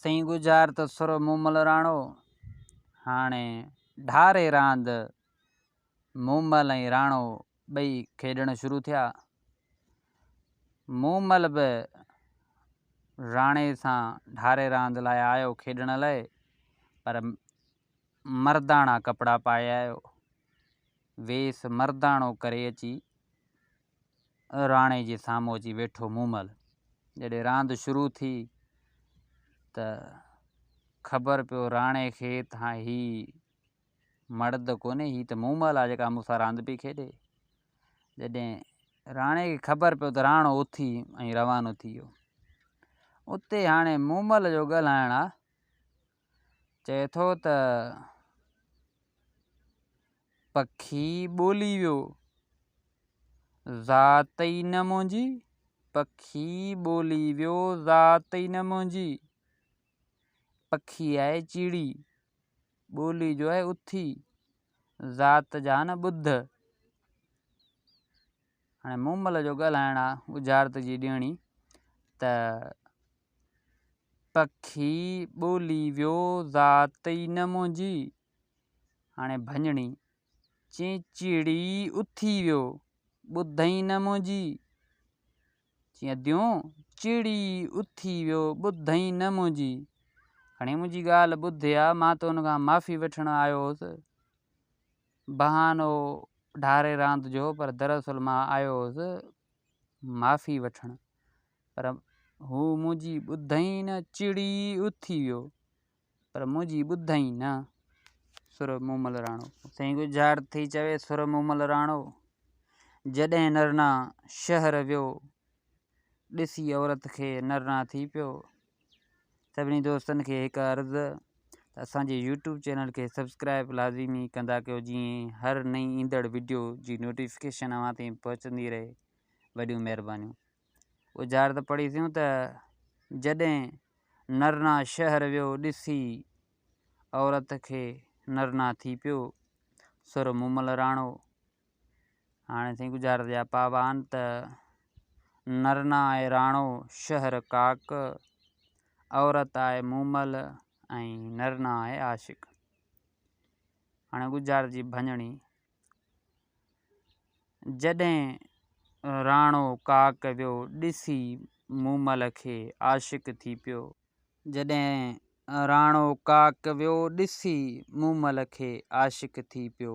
سائين ڳجهار ته سر مومل راڻو. هاڻي ڍاري راند مومل ۽ راڻو ٻئي کيڏڻ شروع ٿيا. مومل به راڻي سان ڍاري راند لاء آيو کيڏڻ لاء پر مرداڻا ڪپڙا پائي آيو. ويس مرداڻو ڪري اچي راڻي جي سامهون اچي ويٺو مومل. جڏهن راند شروع ٿي ته خبر پيو راڻي کي ته هي مرد ڪونهي هي ته مومل آ جيڪا مون سان راند پئي کيڏي. جڏهن راڻي کي خبر پيو ته راڻو اٿي ۽ روانو ٿي ويو. اتي هاڻي مومل جو ڳالهائڻ آ چئي ٿو ته پکي ٻولي ويو، ذات ئي نه منهنجي، پکي ٻولي ويو، ذات ئي نه منهنجي. پکي آهي چيڙي، ٻولي جو آهي اٿي، ذات جا نه ٻڌ. هاڻي مومل جو ڳالهائڻ آ ڳجهارت جي ڏيڻي ته پکي ٻولي ويو، ذات ئي نه منهنجي. هاڻي ڀڃڻي، چين چيڙي اٿي ويو، ٻڌئين نه منهنجي. چين اديون، چيڙي اٿي ويو، ٻڌئين نه منهنجي. کڻي منهنجي ڳالهه ٻڌ ها، مان ته ان کان معافي وٺڻ آيو هوس. بهانو ڍاري راند جو، پر دراصل مان آيو هوس معافي وٺڻ. پر هو منهنجي ٻڌئين نه، چڙي اٿي ويو. پر منهنجي ٻڌئين نه، سر مومل راڻو. سائين ڳجهار ٿي چوي سر مومل راڻو، جڏهن نرنا شهر ويو، ڏسي عورت کي نرنا ٿي پيو. سڀني دوستن کي هڪ عرض ته اسان جي يوٽيوب چينل کي سبسڪرائب لازمي ڪندا ڪيو جيئن هر نئين ايندڙ وڊيو جي نوٽيفڪيشن اوهان تائين پهچندي رهي. وڏيون مهربانيون. ڳجهار ته پڙهيسيون ته جڏهن نرنا شهر ويو ڏسي عورت کي نرنا ٿي پيو سر مومل راڻو هاڻي سائين ڳجهارت جا پاوا آهن ته نرنا آهي راڻو شهر ڪاڪ عورت آهي مومل ۽ نرنا آهي عاشق هاڻي ڳجهارت جي ڀڃڻي جڏهن راڻو ڪاڪ ويو ڏسي مومل کي عاشق ٿي پيو. جڏهن راڻو ڪاڪ ويو ڏسي مومل کي عاشق ٿي پيو.